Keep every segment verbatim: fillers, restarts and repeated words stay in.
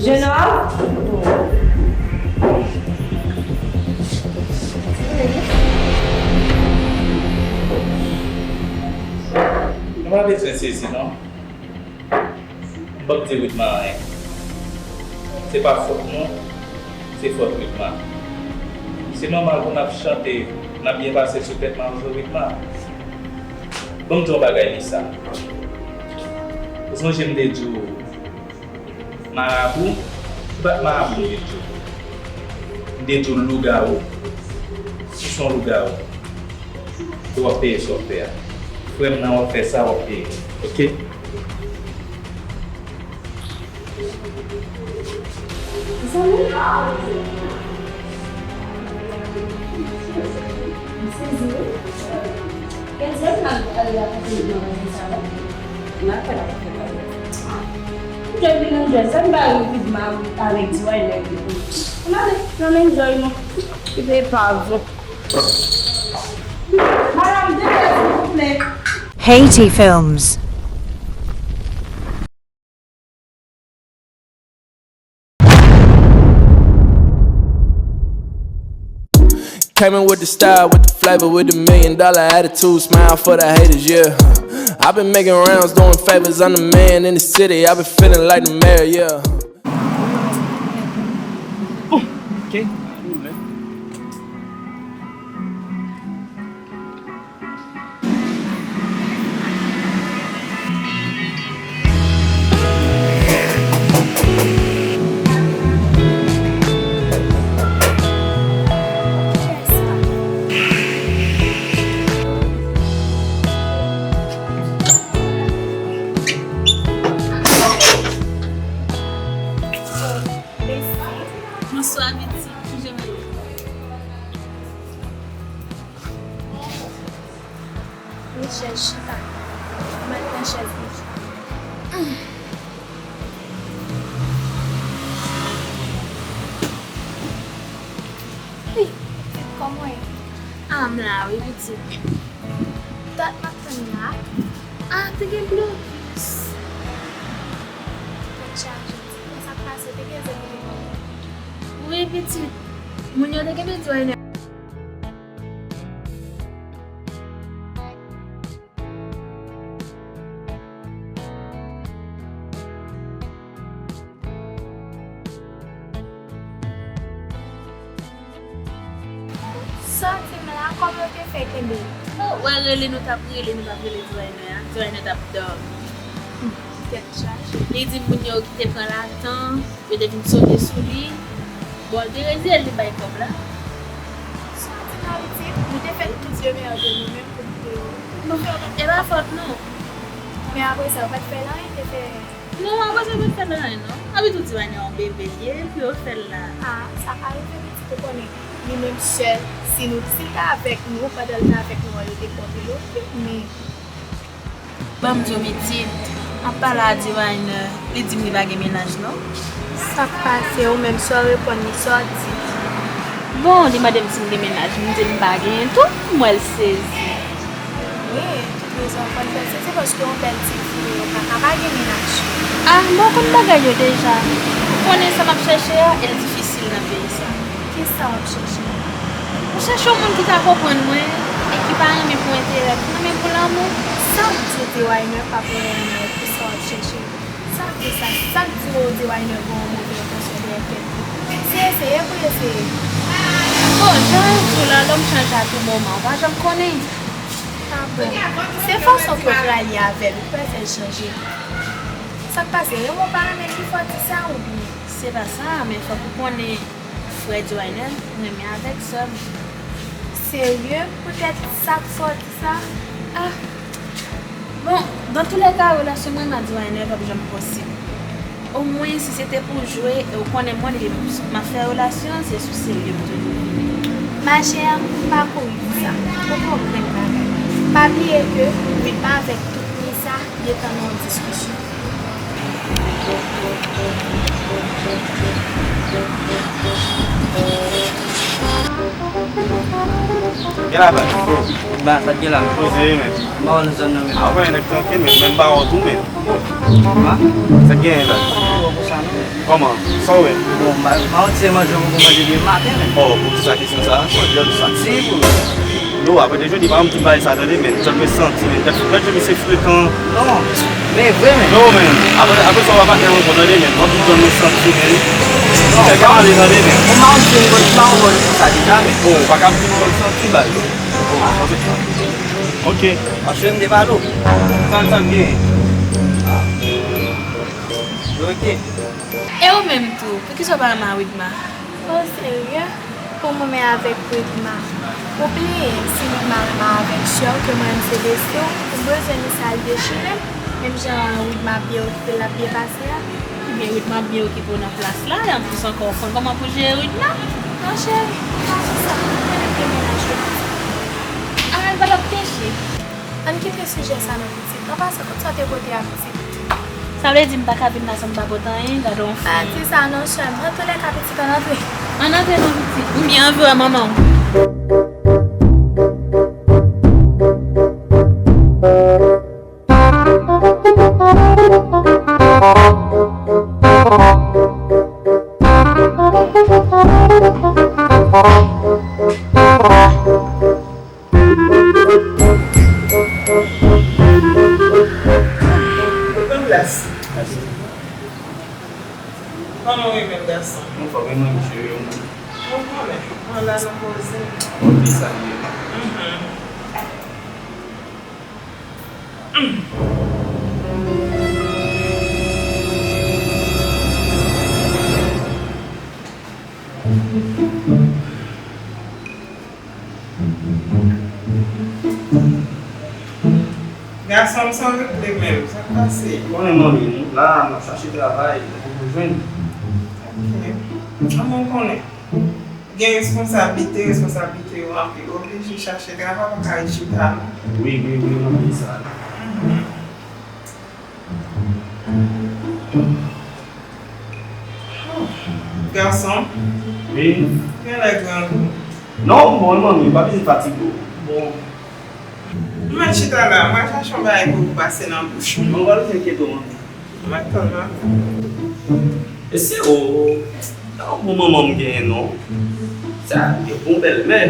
Jennonm? Nou pa bezwen sezi non. M p ap di ritm anyen. Se pa fòt nou, se fòt ritm. Se nòmal pou n ap chante, n ap byen pase sou tèt mawzo ritm. Ban m di w yon bagay, Lisa. Ou sonje m te di w marabou? Se pa t marabou m te di w. M te di w lougawou. Si w se yon lougawou, w ap peye sa w fè a. Frè m nan, w ap fè sa w ap peye. Oke? Zanmi? M sezi wi. Gen zòn nan al rakonte nan raje sa la. Nan fè rakonte la. Jodi nan jwè sa m ba yo vid ma avèk ti wayne. N ale, n al enjoy nou. Kite pa vou. Madam, de vè silvouplè. Haiti Films. Came in with the style, with the flavor, with the million dollar attitude. Smile for the haters, yeah. I've been making rounds, doing favors. I'm the man in the city. I've been feeling like the mayor, yeah. Ok. Bonswa, pitit. Kijan w ye? Yon chèz chita. Mwen nan chèz mwen chita. Wi, pitit, kòman w ye? Ah, m la wi, pitit. Dat m ap tann la. Ah, te gen blokis. Tèt chaje, pitit. Sa k pase, te gen zèl ki te pran. Wi, pitit. Moun yo te gentan di w Santi m la, kòman w te fè kenbe l? Oh, w al rele, nou t ap rele, nou t ap rele Dwayne a. Dwayne t ap dòmi. Tèt chaje. Li di moun yo te pran lajan, yo te vin sote sou li. Bon, li te rezile, li bay kòb la. Santi m la, pitit, nou te fè tout demewo de nou menm pou nou te. Nou fè, e pa fòt nou. Men apre sa, yo pa t fè l anyen, te fè. Non, apre sa, yo pa t fè l anyen, non. Epi tou, Dwayne yon bebe l ye, epi yo fè l la. Ah, sa ka rive, pitit, ou konnen. Li menm sèl, si nou, si l ta avèk nou, pandan l te avèk nou an, yo te konte l, oke, men. Ban m di w, pitit, m ap pale a Dwayne, li di m li pa gen mennaj, non. Sa k pase, ou menm, sa w reponn li, sa w di? Bon, li mande m si m gen mennaj, m di l m pa genyen tou, m wè l sezi. Wi, tout rezon pou l fè l sezi, paske yon bèl tifi, yo pa ka pa gen mennaj. Ah, bon, konn bagay yo deja. Ou konnen sa m ap chèche a, e l difisil nan peyi sa. Kisa w ap chèche? M chèche yon moun ki ka konprann mwen e ki pa renmen pou enterè, ki renmen pou lanmou. Sa w di, Dewayne pa pou renmen, kisa w ap chèche? Sa k di sa? Sa k di w Dewayne gen yon move entansyon dèyè tèt li? Se eseye pou eseye. Bon, jan yo di w la, lòm chanje a tou moman, ou pa janm konnen. Ah bon? Se fason ke w rayi avè l, ou kwè fè l chanje? Sa k pase? Renmen w pa renmen l ki fè w di sa oubyen? Se pa sa, men fòk ou konnen frè Dewayne renmen avèk sè m. Serye? Poutèt sa k fè w di sa? Ah! Bon, dans tous les cas, relasyon mwen ak Dewayne p ap janm posib. Omwen, si se te pou jwe, e w konnen mwen depi m ap fè relasyon, se sou serye m toujou vini. Ma chère, m pa kouri pou sa. Ou pa konprann bagay. Pa bliye ke ritm avèk tout mi sa, li te nan yon diskisyon. Gen la baz. Ba, sa t gen la? Poze, men. M pa wè nan zòn nan, men. A wè, nèg trankil, men, men m pa wè w tou, men. Ha? Sa k genyen la? Kòman? Sa w wè? Bon, m pa, m pa wè ti manje, mwen manje depi maten, men. Oh, poukisa kesyon sa a? Bon, jan m santi pou. Yo, apre de jodi, pa janm di m bagay sa, tande, men. Jan mwen santi, men. Gad, gad jan misye frekan. Non, men vre, men. Non, men. Apre, apre sa, w ap atè ankò, tande, men. W ap di jan mwen santi, men. Non, kèk ale, tande, men. Bon, m pa wè si m konn, m pa wè si sa deja, men. Bon, w pa ka di m konn santi, baz. Bon, ok. Paske m te pale w. Sa, sa m gen. Ok. E ou menm tou, poukisa w pa renmen a Widma? Oh, serye? Pou mwen men avèk Widma. Ou bliye, si Widma renmen avèk Chè w, ke mwen menm se besti w, ou bezwen ni sa l dechire m, menm jan Widma byen okipe l ap byen pase a. Ebyen, Widma byen okipe w nan plas la, e anplis ankò, ou konn kòman pou jere Widma? Non, cheri, pa di sa. Mwen menm gen mennaj yo. Ah, l pa t ap peche. Ann kite sijè sa non, pitit. An pasan, kot sa w te pote a, pitit? Sa vle di m pa ka vin la san m pa pote anyen, gade yon fi. Pa di sa non, chè m. Antoulèka, pitit, ann antre. Ann antre non, pitit. M byen anvi wè manman w. Pran plas. Mèsi. Kòman w ye menm, gason? Anfòm, e mwen, cheri, ou menm? Mwen konnen. Mwen la nan koze. Ok, sa l ye. Mhm. Gason m san regle menm, sa k pase? Konnen manmi, nou la, n ap chache travay, nou poko jwenn. Ok. Kòman w konnen? Gen responsablite, responsablite yo anpil. Oblije chache travay, pa ka ret chita non. Wi, wi, wi, manmi, sa. Mhm. Gason. Wi. Genlè grangou. Non, bon, manmi, pa bezwen fatige w. Bon. Mwen chita la, mwen chache yon bagay pou pase nan bouch mwen. Mwen pral enkyete w, manmi. Mwen tann la. E se o, yon bon manman m genyen non. Sa, yon bon bèlmè.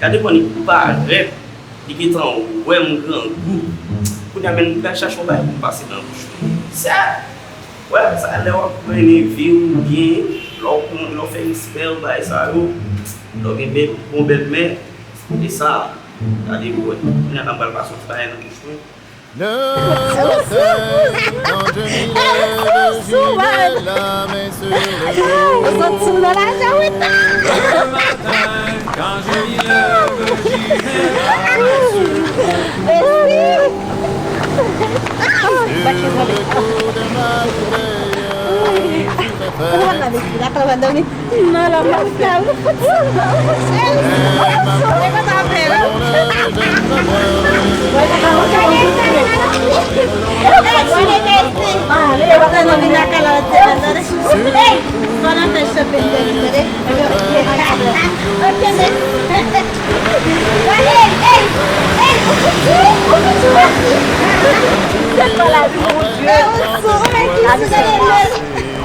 Gade kòman li parèt, li gentan wè m grangou. Kounye a menm m pral chache yon bagay pou m pase nan bouch mwen. Sa, wè, sa lè w ap mennen vi w byen, lè w pran, lè w fè respè w, bagay sa yo, lè w gen bèl, bon bèlmè, e sa, gade pou wè. Kounye a la m pral pase yon ti bagay nan bouch mwen. Le matin, quand je m'y lève, j'y mets la main sur le dos. Le matin, quand je m'y lève, j'y mets la main sur le dos. Sur le cou de ma bouteille, je fais faire. Non, la pa fè.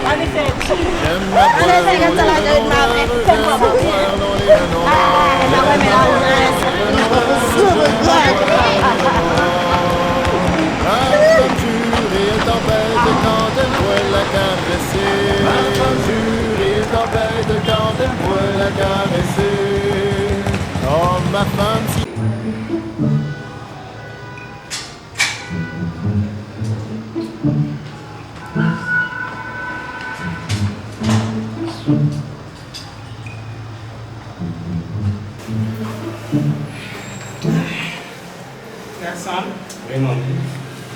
Ann eseye gad sa la, Joël, m ap fè m kòman. Ah, m ap renmen anjan. Aventure et tempête quand elle voit la caresser. Aventure et tempête quand elle voit la caresser. Oh, ma femme, si Gason. Wi, manmi.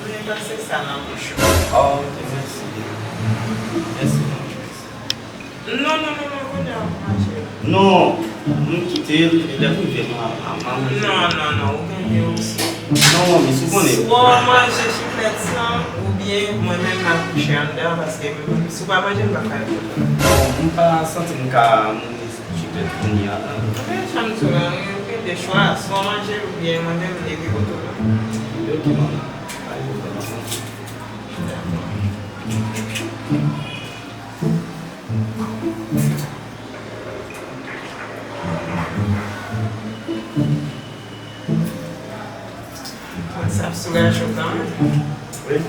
Mwen pase sa nan bouch ou. Oh, ok, mèsi. Mèsi, manmi. Non, non, non, non, kounye a w ap manje. Non, m kite l, lè m rive, m a, m a, m a manje. Non, non, non, ou kenbe w sou. Non, manmi, si w konnen. Swa w manje chiklèt sa, oubyen mwen menm m al kouche anndan, paske mwen menm, si w pa manje, m p ap ka al kote w. Bon, m pa santi m ka mouri chiklèt kounye a, non. Men, jan m di w la, ou gen de chwa, swa w manje l, oubyen mwen menm, m leve kote w la. Ok, manmi. Pa gen pwoblèm, manmi. Bagay cho kanmenm. Wi.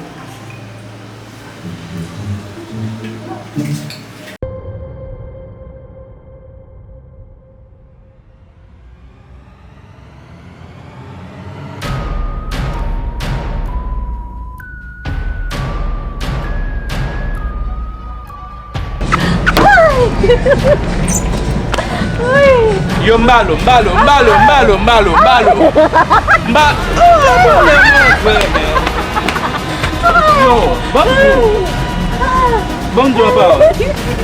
Yo, m ba l ou, m ba l ou, m ba l ou, m ba l ou, m ba l ou, m ba l ou. M ba, oh, pwoblèm mwen vrèman. Yo, ban m di w. Ban m di w yon pawòl.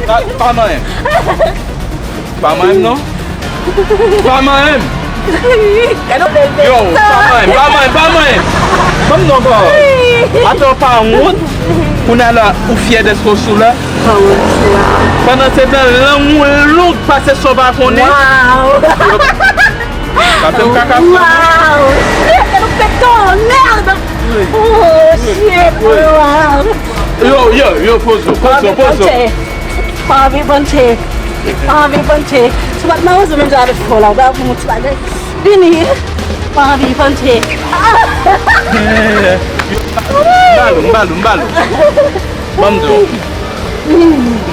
Pa, pa manyen m. Pa manyen m non. Pa manyen m. Yo, pa manyen m, pa manyen m, pa manyen m. Ban m di w yon pawòl. Atò w pa wont. Kounye a la, ou fyè dèske w sou la. Pandan se tan, lang ou long pase sa w pa konnen. Waw! Yo, pa fè m kaka fou. Waw! Shit, nou pete tonnè! Oh, shit! Waw! Yo, yo, yo, poze w, poze w, poze w. Pa anvi panche. Pa anvi panche. Si w pa t nan rezo menm jan avèk frè w la, w ta ap fè yon ti bagay. Vini. Pa anvi panche. Ah! M ba l ou, m ba l ou, m ba l ou. Ban m di w.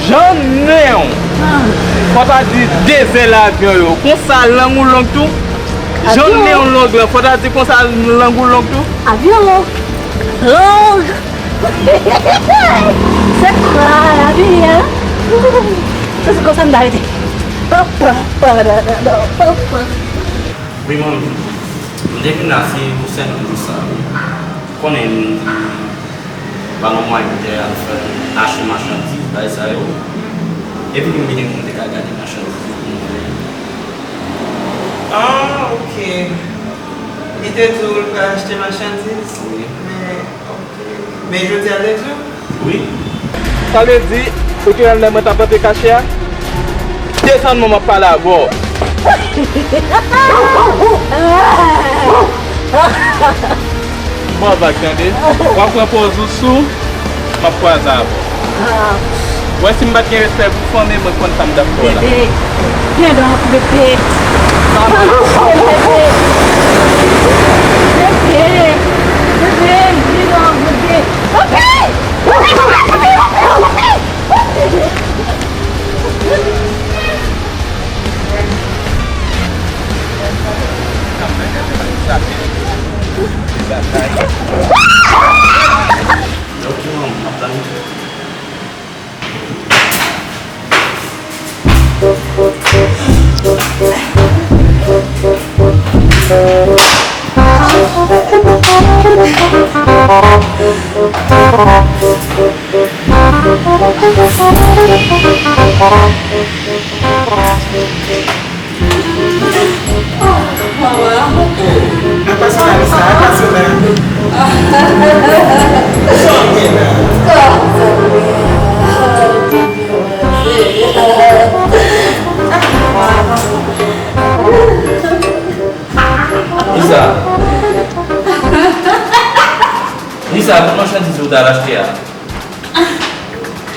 Jan nen w, fò ta di de zèl avyon yo. Konsa lang ou long tou. Jan nen w long lan, fò ta di konsa lang ou long tou. Avyon long. Se kwa, avyon. Se konsa m ta rete. Wi, manmi. M te vin la, se pou sèlman pou sa. Konnen m di, ba nou mwayen pou te al fè, achte machandiz, bagay sa yo. Epi m vini pou m te ka gade machandiz yo pou mwen. Ah, ok. Li te di w l pral achte machandiz? Wi. Men, ok. Men jodi a te di w? Wi. Sa vle di, ou te wè lè mwen t ap rantre kache a? Desann non, m ap pale avè w. Ban vag, tande. W ap pran pòz ou sou, m ap kwaze avè w. Wè si m pa t gen respè pou fanmi, mwen konn sa m t ap fè w la. Bebe, gen donk, bebe. Bebe, bebe, bebe, gen donk, bebe. Ok! Apa sou la, Lisa? Apa sou la? Sa w gen la? Lisa. Lisa, tout machandiz ou t al achte a.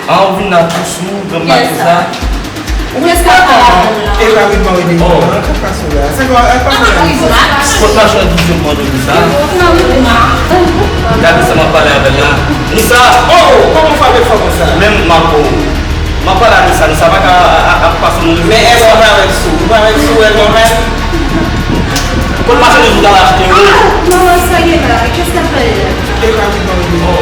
An, ou vin la tou sou, granm maten sa. Ou prèske al avè m la. E rapidman, wi, oh. An, pa sou la. Se kwa, pa sou la. Kot machandiz yo mande Lisa? Gade sa m ap pale avè l la. Lisa! Oh, oh, kòman w frape fò konsa? Menm m ap, m ap pale a Lisa, Lisa pa ka ap pase nan rezo. Men èske w pa wè l sou? Ou pa wè l sou, wè l nòmal? Kot machandiz ou t al achte yo? Ah, maman, sa gen la? Qu'est-ce qu'elle fait? E rapidman, wi. Oh,